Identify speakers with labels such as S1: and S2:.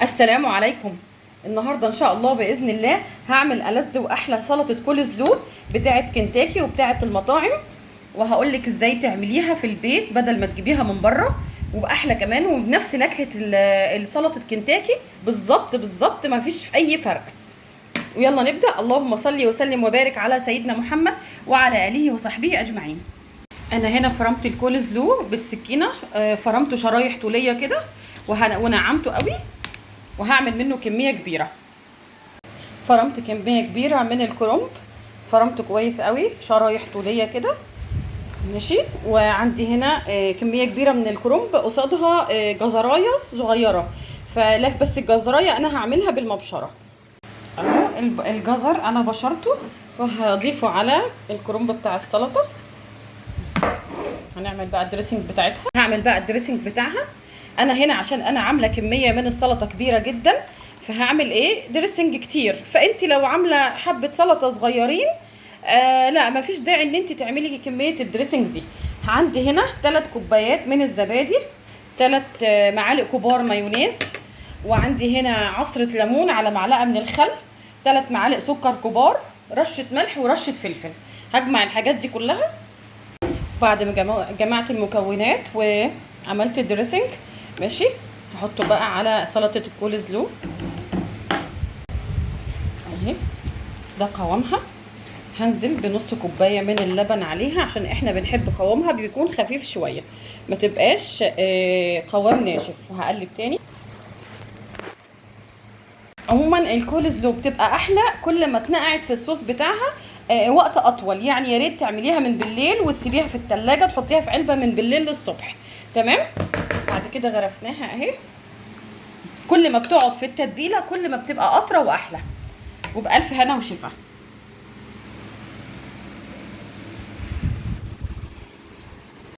S1: السلام عليكم. النهارده ان شاء الله باذن الله هعمل ألذ واحلى سلطة كول سلو بتاعه كنتاكي وبتاعه المطاعم، وهقول لك ازاي تعمليها في البيت بدل ما تجيبيها من بره، وباحلى كمان وبنفس نكهة سلطة كنتاكي بالظبط بالظبط، ما فيش اي فرق. ويلا نبدا. اللهم صل وسلم وبارك على سيدنا محمد وعلى اله وصحبه اجمعين. انا هنا فرمت الكول سلو بالسكينة، فرمته شرايح طوليه كده ونعمته قوي، وهعمل منه كمية كبيرة. فرمت كمية كبيرة من الكرنب، فرمته كويس قوي شرايح طوليه كده، ماشي. وعندي هنا كمية كبيرة من الكرنب قصادها جزرايه صغيرة، فلا بس الجزرايه انا هعملها بالمبشره. اهو الجزر انا بشرته وهضيفه على الكرنب بتاع السلطة. هنعمل بقى ال dressing بتاعتها، هعمل بقى ال dressing بتاعها. انا هنا عشان انا عامله كمية من السلطة كبيرة جدا، فهعمل ايه dressing كتير. فانت لو عامله حبه سلطة صغيرين لا مفيش داعي ان انت تعملي كمية ال dressing دي. عندي هنا 3 كوبايات من الزبادي، 3 معالق كبار مايونيز، وعندي هنا عصره ليمون على معلقه من الخل، 3 معالق سكر كبار، رشه ملح ورشه فلفل. هجمع الحاجات دي كلها. بعد ما جمعت المكونات وعملت ال dressing، ماشي، هحطه بقى على سلطة الكول سلو اهي، ده قوامها. هنزل بنص كوباية من اللبن عليها عشان احنا بنحب قوامها بيكون خفيف شوية، ما تبقاش قوام ناشف. وهقلب تاني. عموما الكول سلو بتبقى احلى كل ما اتنقعت في الصوص بتاعها وقت اطول، يعني يا ريت تعمليها من بالليل وتسيبيها في التلاجة، تحطيها في علبة من بالليل للصبح، تمام. بعد كده غرفناها اهي. كل ما بتقعد في التتبيله كل ما بتبقى اطرى واحلى، وبألف هنا وشفا.